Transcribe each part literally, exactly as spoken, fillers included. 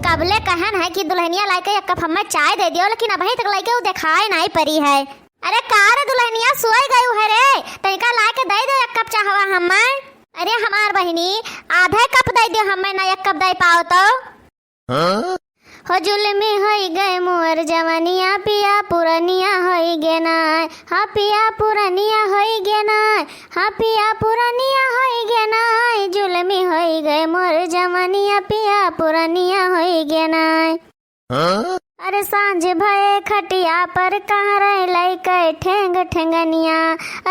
कबले कहन है कि दुल्हनिया लाइके एक कप हम्मे चाय दे दियो, लेकिन अबहीं तक लाइके उ देखाए नाहीं परी है। अरे का रे दुल्हनिया, सोए गयू है रे? तनिका लाइके दे दे एक कप चाहवा हम्मे। अरे हमार बहिनी, आधे कप दे दियो हम्मे, ना एक कप दे पाओ तो। हाँ? हो जुल्मी होई गए मोर जवनिया, पिया पुरनिया होई गे नाय। हाँ पिया पुरनिया होई गे नाय, हाँ पिया पुरनिया होई गे नाय। जुल्मी होई गए मोर जवनिया, पिया पुरनिया होई गे नाय। हाँ? अरे सांझ भये खटिया पर कहरे लइके ठेंग ठेंगनिया।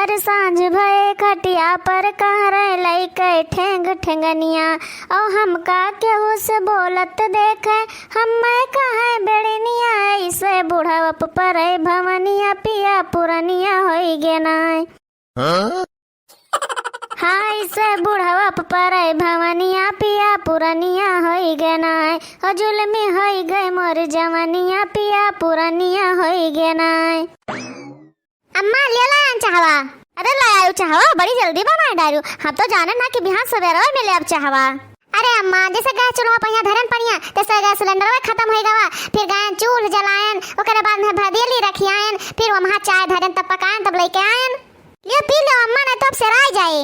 अरे सांझ भये खटिया पर कहरे लइके ठेंग ठेंगनिया। औ हमका केहू से बोलत देखे, हम्मे कहे बेड़निया। ऐसे बुढ़वप परे भवनिया, पिया पुरनिया होई गे नाय। हाँ? हाँ, ऐसे बुढ़वप परे भवनिया, पिया पुरनिया होई गे नाय। हो जुल्मी होई गए मोर जवनिया, पिया पुरनिया होई गे नाय। अम्मा, ले लायन चाहवा। अरे, ले आयो चाहवा, बड़ी जल्दी बनाए डारू। हम तो जाने ना कि बिहान सवेरे में ले अब चाहवा। अरे अम्मा, जैसे गैस चूल्हा पहिया धरन पनिया, तैसे गैस सिलेंडर में खत्म होई गवा। फिर गयन चूल्ह जलायन, ओकरे बाद में भदेली रखियायन, फिर वहाँ चाय धरन, तब पकायन, तब लेके आयन। लियो पी लो अम्मा, नहीं तो अब सेराई जाए।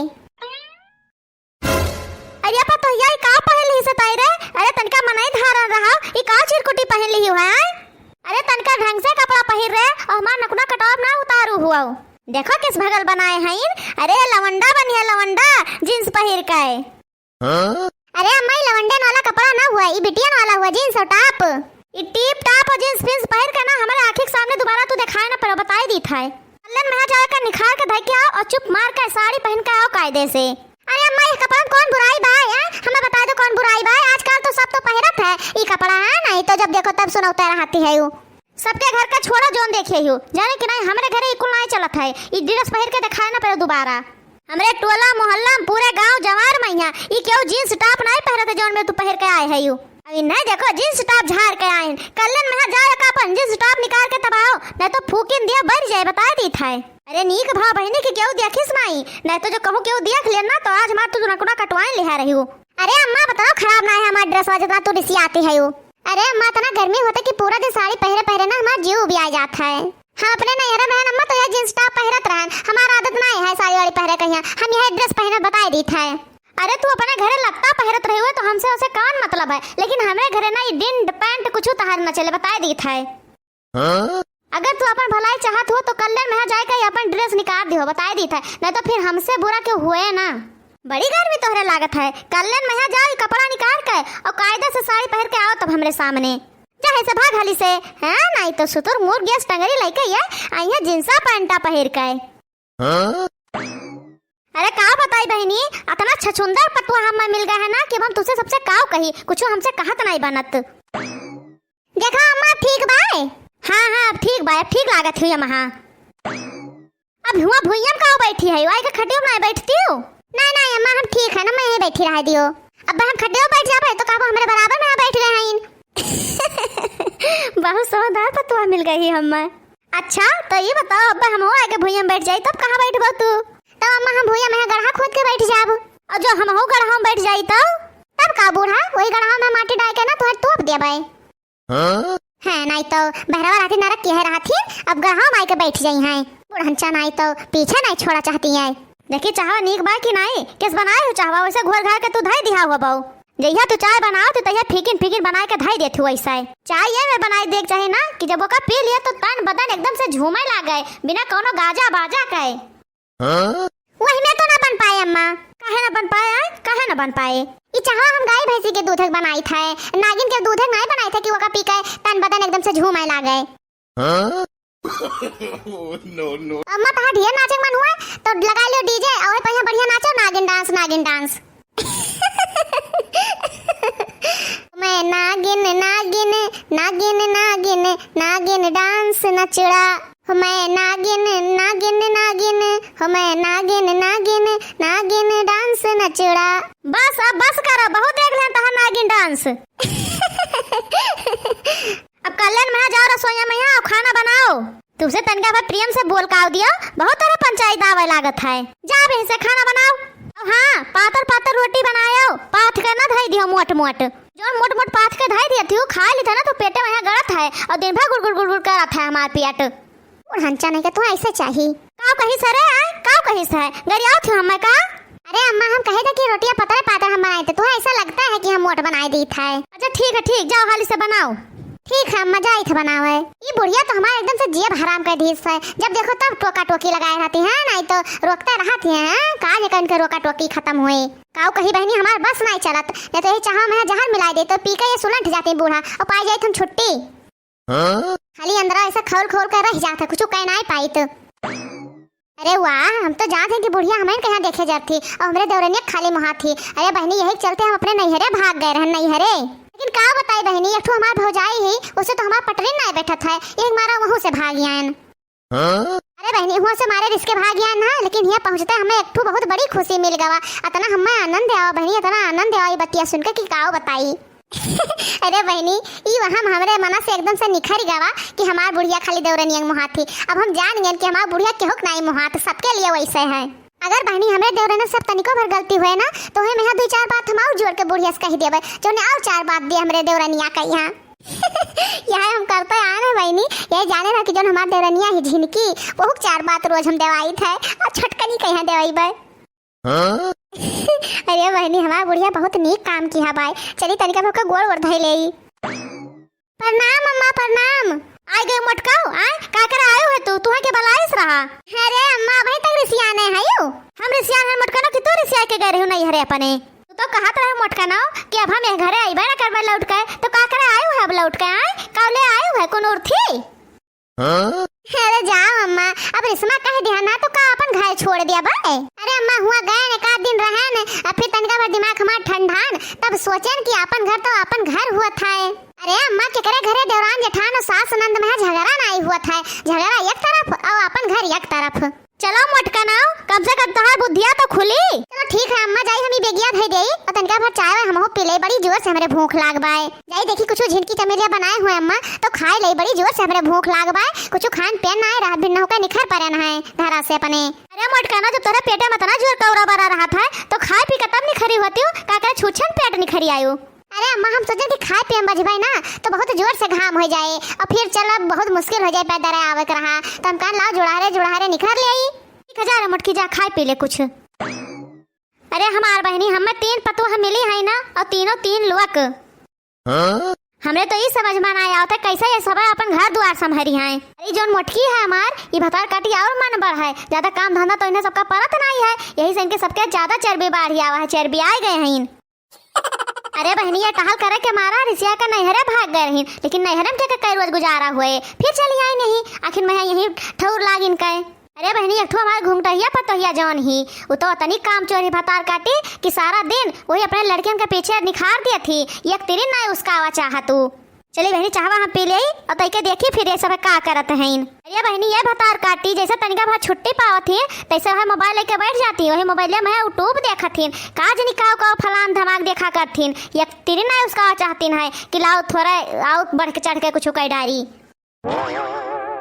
अरे पतोहिया, ई का पहन लिहिस ताई रे? अरे तनिका मनई धारन रहा, ई का चिरकुटी पहन लिही है? अरे तनिका ढंग से कपड़ा पहिर रे, और हमार नकुना कटौर ना उतारू हुआ। देखो किस भगल बनाए हईन। अरे लवंडा बनिया लवंडा, जींस पहिर के। हाँ? अरे अम्मा, ई लवंडन वाला कपड़ा ना हुआ, ई बिटियन वाला हुआ, जींस और टॉप। ई टीप टॉप और जींस फींस पहिर के ना हमारे आँखी के सामने दोबारा तू देखाए ना पड़ो, बताई दीत है। कल्लन में जाए का निखार के धइ के आओ और चुप मार के साड़ी पहन के आओ कायदे से। अरे अम्मा, ये कपड़ा में कौन बुराई बा, हैं? हमें बता दो कौन बुराई बा, आजकल तो सब तो पहिरत है ई कपड़ा, है नहीं तो जब देखो तब सुनौते रहती है यू। सबके घर का छोड़ा जौन देखे हो, जाने कि नहीं हमरे घरे ई कुल नहीं चलत है, ई ड्रेस पहिर के देखाए ना पड़ो दोबारा। हमरे टोला मोहल्ला में पूरे गांव जवार में यहाँ ई केहू जींस टॉप नहीं पहिरत है जौन में तू पहिर के आए है यू। अभी नहीं देखो जींस टॉप झाड़ के आए हैं। कल्लन में जाए का अपन जींस टॉप निकाल के तब आओ, नहीं तो फूकिन दिया बढ़ जाए, बता दी था। अरे नीक भा बहिनी के केहू देखिस नाई, नहीं तो जो कहूँ केहू देख लेन ना तो आज हमार तू नकुना कटवाए लिहा रही हो। अरे अम्मा बताओ, खराब ना है हमार ड्रेस वा जितना तू रिसियाती है यू। अरे अम्मा इतना गर्मी होता कि पूरा दिन साड़ी पहरे पहरे ना हमार जीव उबिया जात है। हम अपने नैहरे में रहन अम्मा तो यह जींस टॉप पहरत रहन, हमार आदत ना है साड़ी वाड़ी पहरे कहिया, हम यह ड्रेस पहने बताए दीत है। अरे तू अपने घरे लत्ता पहरत रही हुए तो हमसे उसे कौन मतलब है, लेकिन हमरे घरे ना ये जींस पैंट कुछ तहार न चले बताए दीत है। हाँ? अगर तू अपन भलाई चाहत हो तो कल्लन में जाए के अपन ड्रेस निकाल दिहो, बताए दीत है, नहीं तो फिर हमसे बुरा क्यों हुए ना। बड़ी गर्मी तोहरे लागत है, कल्लन में जाओ ई कपड़ा निकाल के और कायदे से साड़ी पहन के आओ तब हमरे सामने। चाहे से भाग हाली से, हाँ, नहीं तो सुतुर मुर गैस टंगरी लेके ये आई है जींसा पैंटा पहन के। हाँ? अरे का बताई बहिनी, अतना छछुंदर पतुआ हम्मा मिल गए है ना कि अब हम तुसे सबसे काव कही, कुछ हमसे कहत नहीं बनत। देखा अम्मा, ठीक बा? हाँ, हाँ, अब ठीक बा, अब ठीक लागत हुई अम्मा, हाँ। अब हुआ भुइयम का बैठी है, आए के खटियो में नहीं बैठती हो? नहीं, नहीं अम्मा, हम ठीक है ना, मैं यहीं बैठी रह दियो। अब हम खटियो बैठ जाबे तो कहबो हमरे बराबर में बैठ गए हैं। बहुत समझदार पतुआ मिल गई है हम्मा। अच्छा, तो ये बताओ, अब हम हो आगे भुइया में बैठ जाई, तब कहाँ बैठबो तू? तब अम्मा, हम भुइया में गड़हा खोद के बैठ जाब। और जो हम हो गड़हा में बैठ जाई, तब? तब का बूढ़ा, वही गड़हा में माटी डाल के ना तोहर तोप देबै। हाँ? है, नहीं तो बहरवा रहती नरक के है रहती, अब गड़हा में आके बैठ जाई हैं। बुढ़नचा नहीं तो पीछे नहीं छोड़ा चाहती है। देखी चाहवा नीक बा कि नहीं, किस बनाए हो चाहवा, वैसे घोर घार के तू धई दिहा हुआ बाऊ। जइहा तू चाय बनाओ, तू तइहा फीकिन फीकिन बनाए के धई देत हुआ ऐसा। चाय ये में बनाए देख चाहे ना कि जब ओका पी लिया तो तन बदन एकदम से झूमे लागे, बिना कौनो गाजा बाजा के। हाँ? वही में तो ना बन पाए अम्मा। काहे ना बन पाए आय? काहे ना बन पाए? ई चाहवा हम गाय भैंसी के दूधक बनाई थे, नागिन के दूधक नहीं बनाई थे कि ओका पी के तन बदन एकदम से झूमे लागे। हाँ? Oh, no, no। अम्मा, तहार ढेर नाचे के मन हुआ, तो लगा लियो डीजे, और पहिया बढ़िया नाचो, नागिन डांस, नागिन डांस। मैं नागिन, नागिन, नागिन, नागिन, नागिन डांस नचड़ा। मैं नागिन, नागिन, नागिन, हो मैं नागिन, नागिन, नागिन डांस नचड़ा। बस, अब बस करो, बहुत देख लें तहार नागिन डांस। अब कल्याण में जाओ रसोईया में, आओ खाना बनाओ। तुमसे तनिका भर प्रेम से बोल काव दियो, बहुत तरह पंचायत आवे लागत है। जा बहन से खाना बनाओ। और हाँ, पातर पातर रोटी बनायो, पाथ के ना धई दियो मोट मोट। जौन मोट मोट पाथ के धइ दिया थी, उ खाइ लेत है ना, तो पेटे में यहाँ गड़त है और दिन भर गुड़ गुड़ गुड़ गुड़ करत है हमार पेट। उड़हंचा नहीं के तू ऐसे चाही। काव कहिस है रे, आय? काव कहिस है? गरियाओ थी हमें का? अरे अम्मा, हम कहे थे कि रोटियां पतरे पातर हम बनाए थे, तुम्हें ऐसा लगता है कि हम मोट बनाए दी था। अच्छा ठीक है, ठीक, जाओ हाली से बनाओ। ठीक है अम्मा, जाई थे बनावे। ई बुढ़िया तो हमार एकदम से जियब हराम कर दीस है, जब देखो तब टोका टोकी लगाए रहती हैं, नहीं तो रोकते रहती हैं, का जे इनके रोका टोकी खत्म हुई। काव कही बहनी, हमार बस नहीं चलत, नहीं तो यही चाहा में जहर मिला दे तो पी के ये सुलंठ जाती बूढ़ा और पाई जाई हम छुट्टी। हाँ? खाली अंदरा ऐसा खौल खौल कर रह जात है, कुछ कह नाई पाइत। अरे वाह, हम तो जानत हैं कि बुढ़िया हमें कहाँ देखे जात थी और हमरे देवरनिया खाली मुहा थी। अरे बहनी, यही के चलते हम अपने नैहरे भाग गए रहन, नैहरे। लेकिन का बताई बहनी, एक ठो हमार भौजाई ही, उसे तो हमार पटरी नाई बैठत है, एक मारा वहू से भाग आयन। हाँ? अरे बहनी, हुआ से मारे रिस के भाग आयन ना, लेकिन हियाँ पहुँचते हमें एक ठो बहुत बड़ी खुशी मिल गवा। अतना हमें आनंद आवा बहनी, अतना आनंद आवा ये बतिया सुन के कि काव बताई। अरे बहनी, ई वहम हमरे मना से एकदम से निखर गवा कि हमार बुढ़िया खाली देवरनिया के मुहात थी। अब हम जान गए कि हमार बुढ़िया केहू के नाई मुहात, सबके लिए वैसे है। अगर बहनी हमरे देवरनिया से तनिको भर गलती हुए ना, तो हमें यहाँ दो चार बात हम और जोर के बुढ़िया से कह देबे, जौने और चार बात दिए हमरे देवरनिया का यहाँ। यह हम करते आए ना बहनी, यही जाने रहा कि जौन हमार देवरनिया ही झिनकी, वहू के चार बात रोज हम देवाई थे, और छोटकनी कहीं देवाई बे। हाँ? अरे बहनी, हमार बुढ़िया बहुत नीक काम किहा बाय। चली तनिका भर के गोड़ ओड़ धइ लेई। प्रणाम अम्मा, प्रणाम। आइ गयो मोटकाऊ, आय? का करे आयो है तू? तुहे के बलाइस रहा? अरे अम्मा, अबहीं तक रिसियाने हयू? हम रिसियान है मोटकनो कि तू रिसिया के गए रहू नैहरे अपने? तू तो कहत रहे मोटकनो कि अब हम ए घरे अइबे न करबे लौट के, तो का करे आयो है अब लौट के, आय? का ले आयो है, कोनो उर्थी? हाँ? अरे जाओ अम्मा, अब रिसमा कह दिया ना तो का अपन घर छोड़ दिया बे? अरे अम्मा, हुआ गए न, एक आध दिन रहे न, अब फिर तनिका भर दिमाग हमार ठंडान, तब सोचेन कि अपन घर तो अपन घर हुआ था। अरे अम्मा, केकरे घरे देवरान जेठान और सास नंद में झगड़ा नाई हुआ था, झगड़ा एक तरफ और अपन घर एक तरफ। चलो मोटकनो, कम से कम तोहार बुद्धिया तो खुली। चलो ठीक है अम्मा, जाई हम ई बेगिया धइ देई और तनिका भर चाय वाय हमहू पी लेई, बड़ी जोर से हमरे भूख लाग बाय। जाई देखी कुछ झिनकी चमेलिया बनाए हुए अम्मा, तो खाए लेई, बड़ी जोर से हमरे भूख लाग बाय। कुछ खान पेन नाई रहा, बिन्नहू का निखर परेन है घरा से अपने। अरे मोटकनो, जब तोहरे पेटे में इतना जोर कौरा बरा रहत है, तो खाए पी के तब निखरी होती हो, का करे छूछन पेट निखरी आयो। अरे अम्मा, हम सोचेन कि खाए पिए में बझबे ना, तो बहुत जोर से घाम हो जाए और फिर चल अब बहुत मुश्किल हो जाए पैदल आवे के रहा, तो हम कहन लाओ जुड़ारे जुड़ारे निखर लेई। ठीक है, जा रे मोटकी, जा खाए पी ले कुछ। अरे हमार बहनी, हमें तीन पतोह मिली है ना, और तीनों तीन लोक। हाँ? हमरे तो ई समझ में ना आवत है कैसे ये सब अपन घर दुआर संभरी हैं। अरे जौन मोटकी है हमार, ई भतार काटी और मन बढ़ है, ज्यादा काम धंधा तो इन्हें सबका परत नाई है, यही से इनके सबके ज्यादा चर्बी बाढ़ी आवा है, चर्बी आए गए हैं। अरे बहनी, ये टहल करे के मारा रिसिया के नैहरे भाग गए रही, लेकिन नैहरे में के, के कई रोज गुजारा हुए, फिर चली आई नहीं, आखिर मैं यही ठौर लाग इनके। अरे बहनी, एक ठो हमार घुंघटहिया पतोहिया जौन ही, उ तो अतनी काम चोरी भतार काटी कि सारा दिन वही अपने लड़कियन के पीछे निखार दिया थी, एक तिरी ना उसका आवा चाहत उ। चली बहनी, चाहवा हम पी लेई और तइके देखी फिर ये सब का करत हैं। अरे बहनी, ये भतार काटी जैसे तनिका भर छुट्टी पावत ही, तैसे वह मोबाइल लेके बैठ जाती, वही मोबाइल में YouTube देखत ही, का जनी काव काव फलान धमाक देखा करत ही, एक तिरी ना उसका चाहती है कि लाओ थोड़ा आओ बढ़ के चढ़ के कुछ कह डारी।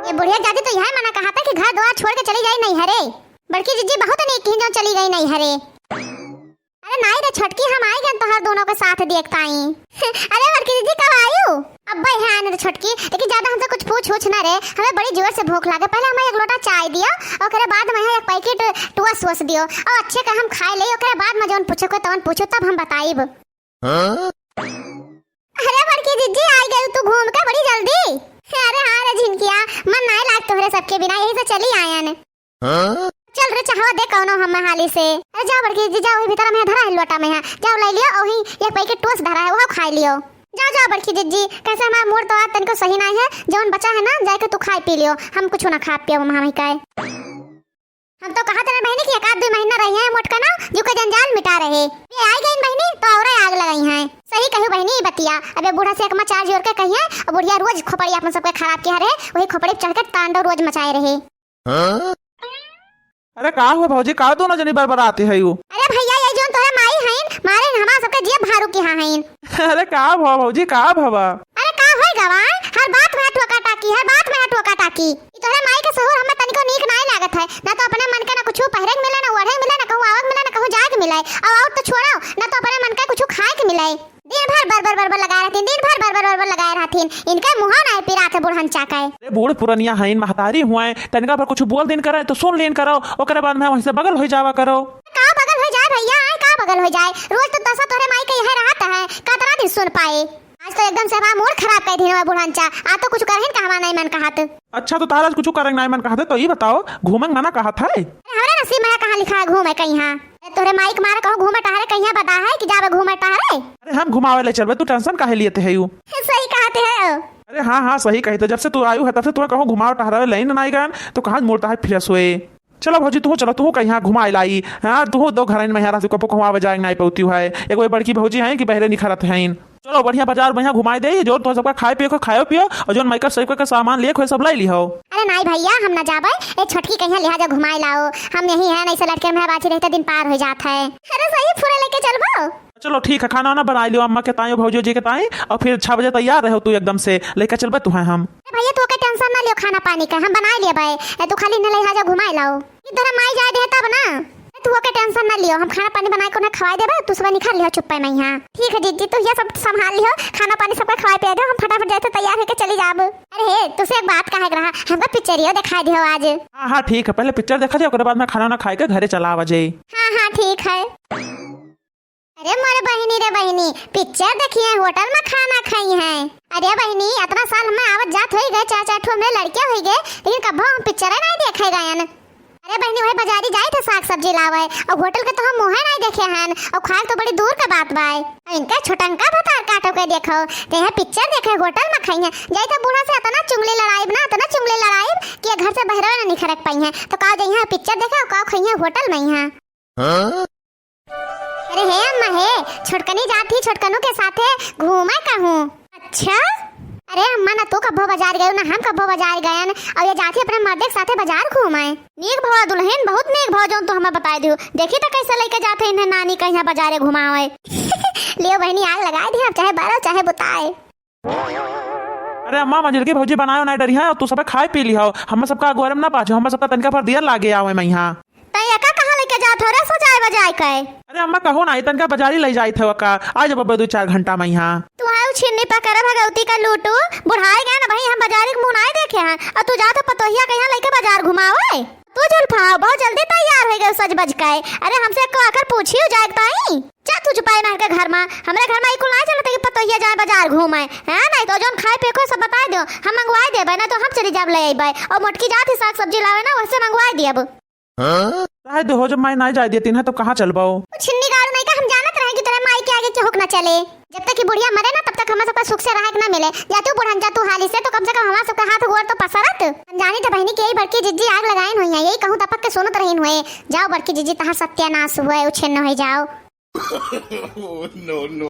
ये बुढ़िया जाती तो यह मना कहा था कि घर द्वार छोड़ के चली जाई नैहरे। बड़की जिज्जी बहुत नीक किहिन जो चली गई नैहरे। अरे नाई रे छोटकी, हम आई गन तोहर दोनों के साथ देखताई। अरे बड़की जिज्जी, कब आयु? अब्बे है आने रे छोटकी, लेकिन ज्यादा हमसे कुछ पूछ उछ ना रे, हमें बड़ी जोर से भूख लागे। पहले हमें एक लोटा चाय दियो, ओकरे बाद में एक पैकेट टोस वोस दियो, और अच्छे का हम खाए ले, ओकरे बाद में जौन पूछे को तौन पूछो, तब हम बताइब। हाँ? अरे बड़की जिज्जी, आ गई तू घूम के बड़ी जल्दी। अरे हाँ रे झिनकिया, मन नाय लाग तोहरे सबके बिना, यही से चली आयन। हाँ? चल रे चहवा दे कौनो हम हाली से। अरे जा बड़की जिज्जी, जा वही भीतर में धरा है लोटा में है, जाओ ले लियो, वही एक पैकेट टोस धरा है, वह खाई लियो। जा जा बड़की जिज्जी, कैसे हमारा मूड तो आज तनिको सही नाय है, जौन बचा है ना जाके तू खाए पी लियो, हम कुछ ना खा पियो हम, हम ही काए। हम तो कहत रहे बहिनी कि एक आध दुइ महीना रही हैं मोटकनो, जू के जंजाल मिटा रहे। ये आई गईन बहिनी तो औरे आग लगाई हैं। सही कहू बहिनी ई बतिया, अबे बूढ़ा से एक माँ चार जोर के कही है, और बुढ़िया रोज खोपड़ी अपन सबके खराब किया रहे, वही खोपड़ी पे चढ़ के तांडव रोज मचाए रहे। हाँ? अरे का हुआ भौजी, का दोनों जनी बरबराती है यू? अरे भैया, ये जोन तोरे माई हईन, मारे हमार सबके जिया भारू किहा हईन। अरे का भवा भौजी, का भवा? अरे का होई गवा? हर बात में टोका टाकी, हर बात में टोका टाकी। ई तोहरे माई के सहूर हमें तनिको नीक नाय लागत है। ना तो अपने मन के ना कुछ पहिरे के मिले, ना ओढ़े के मिले, ना कहूँ आवे के मिले, ना कहूँ जाए के मिले। और, और तो छोड़ो, ना तो अपने मन के कुछ खाए के मिले। दिन भर बर बर बर बर लगाए रहतीन, दिन भर बर बर बर बर लगाए रहतीन। इनका मुँह ना है पिरात है बुढ़न चाका है। अरे बूढ़ पुरनिया हईन, महतारी हुआए, तनिका भर कुछ बोल दिन करे तो सुन लेन करो, ओकरे बाद में वहीं से बगल हो जावा करो। का बगल हो जाए भैया, आए का बगल हो जाए? रोज तो दसा तोहरे माई के यहाँ रहत है, कतरा दिन सुन पाए? आज तो एकदम से हमार मूड खराब कर दिन बुढ़न चा। आज तो कुछ करहिन का हमार नहीं मन कहत। अच्छा, तो तारा आज कुछ करे नहीं मन कहत है, तो ये बताओ, घूमे मना कहत है? अरे, हमरे नसीब में है, कहाँ लिखा है घूमे कहीं? हाँ, अरे, तोहरे माई के मारे कहूँ घूमे टहरे कहीं बता है कि जावे घूमे टहरे? अरे, हम घुमावे ले चलबे, तू टेंशन काहे लिए है यू? सही कहते हैं। अरे हाँ हाँ, सही कही, तो जब से तू आयु है तब से तुम्हें कहूँ घुमावे टहरावे ले नहीं गए, तो कहाँ मुड़ता है फ्रेश हुए। चलो भौजी, तू चलो, तू कहीं घुमाए लाई। हाँ, तू दो घर में यहाँ रहती, कपो कहूँ आवे जाए नहीं पौती है। एक वो बड़की भौजी है कि बहरे निखरत हैं। चलो बढ़िया बाजार बढ़िया घुमाए दे, जो तो सबका खाए पिए को खाओ पियो, और जो माइका सही का सामान लिए खोए सब लाई ली हो। अरे नहीं भैया, हम ना जाबे, ए छोटकी कहीं लिहा जा घुमाए लाओ। हम यही है, नहीं से लड़के में बाजी रहते दिन पार हो जात है। अरे सही, पूरा लेके चलबो। चलो ठीक है, खाना वाना बनाए लियो अम्मा के ताई, भौजी जी के ताई, और फिर छह बजे तैयार रहो तू एकदम से, लेके चलबे तू है हम। ए भैया, तू के टेंशन ना लियो खाना पानी का, हम बनाए लेबे। ए, तू खाली इन्हें ले जा घुमाए लाओ। इधर हम आई जाए दे तब ना। ए, तू के टेंशन ना लियो, हम खाना पानी बनाए को ना खवाए देबे, तू सुबह निकाल लियो चुप्पे में यहाँ। ठीक है जीजी, तू ये सब संभाल लियो, खाना पानी सबका खवाए पिया दो, हम फटाफट जाए तो तैयार होके चली जाब। अरे हे, तुझसे एक बात कहे के रहा, हमका पिक्चरियो दिखाई दियो आज। हाँ हाँ ठीक है, पहले पिक्चर देखा जाए, ओकरे बाद में खाना ना खाए के घरे चला आवा जाए। हाँ हाँ ठीक है। अरे मोरे बहिनी रे बहिनी, पिक्चर देखिए, होटल में खाना खाई हैं। अरे बहिनी, अतना साल हमें आवत जात होई गए, चार चार ठो हमरे लड़के होई गए, लेकिन कभो हम पिक्चर नहीं देखे गयन। अरे बहिनी, वही बाजारी जाए थे साग सब्जी लावे, और होटल के तो हम मुँहे नहीं देखे हन, और खाए तो बड़ी दूर के बात बाय। और इनका छोटंका भतार काटो के देखो, ते है पिक्चर देखे होटल में खाई हैं, जाए तो बूढ़ा से अतना चुंगली लड़ाइब ना, अतना चुंगली लड़ाइब कि ये घर से बहरे ना निखरक पाई हैं। तो का जाई हैं पिक्चर देखे, और का खाई हैं होटल में ही हैं। हाँ? अरे हे अम्मा हे, छोटकनी जात ही छोटकनू के साथे घूमे कहूँ। अच्छा? अरे अम्मा, ना तू कब्बो बाजार गयो, ना हम कब्बो बाजार गयन, और ये जात ही अपने मर्दे के साथे बाजार घूमे। नीक भवा दुल्हन, बहुत नीक भवा जौन तू हमें बताए दियो। देखी तो कैसे लेके जाते इन्हें नानी कहीं बाजारे घुमावे। लियो बहिनी, आग लगाए दिया, चाहे बारो चाहे बुताए। अरे अम्मा, मंझिलकी भौजी बनायो नहीं डरी है, तू सबे खाए पी ली हो, हमें सबका अगोरे में ना पाछो, हमें सबका तनिका भर दिया लागे आवे में यहाँ। तै एका कहाँ लेके जात हो रे सजाए बजाए के? अरे अम्मा, कहो ना, तनका बाजारी ले जाइत है ओका, आ जब अब्बे दो चार घंटा में यहाँ। तू आयो छिन्नी पकड़े भगवती का लूटू, बुढ़ाए गए ना भाई, हम बाजारी के मुँह नाई देखे हैं, और तू जात हो पतोहिया के यहाँ लेके बाजार घुमावे। तू जुल्फा, बहुत जल्दी तैयार हो गए सज बज के। अरे हमसे को आकर पूछी हो जाए ताई? जा तू चुपाई मार के घर में, हमरे घर में ई कुल नाई चलते कि पतोहिया जाए बाजार घूमे, हैं? नहीं तो जौन खाए पे को सब बताए दो, हम मंगवाए देबे, ना तो हम चली जाब ले अइबे, और मोटकी जात ही साग सब्जी लावे ना, वैसे मंगवाए दियब। हाँ? रहे दो हो, जब माई नाई जाए देती ना, तो कहाँ चलबो? उ छिन्नी गाड़ू नहीं का, हम जानत रहे कि तोरे माई के आगे केहू के ना चले। जब तक कि बुढ़िया मरे ना, तब तक हमें सबका सुख से रहे के ना मिले। जा तू बुढ़न जा, तू हाली से, तो कम से कम हमार सबका हाथ गोड़ तो पसरत। हम जानी थे बहिनी कि यही बड़की जिज्जी आग लगाइन हुई है, यही कहूँ तपक के सुनत रहीन हुए। जाओ बड़की जिज्जी, तहार सत्यानाश हुए, उछिन्न हो जाओ। Oh, no, no।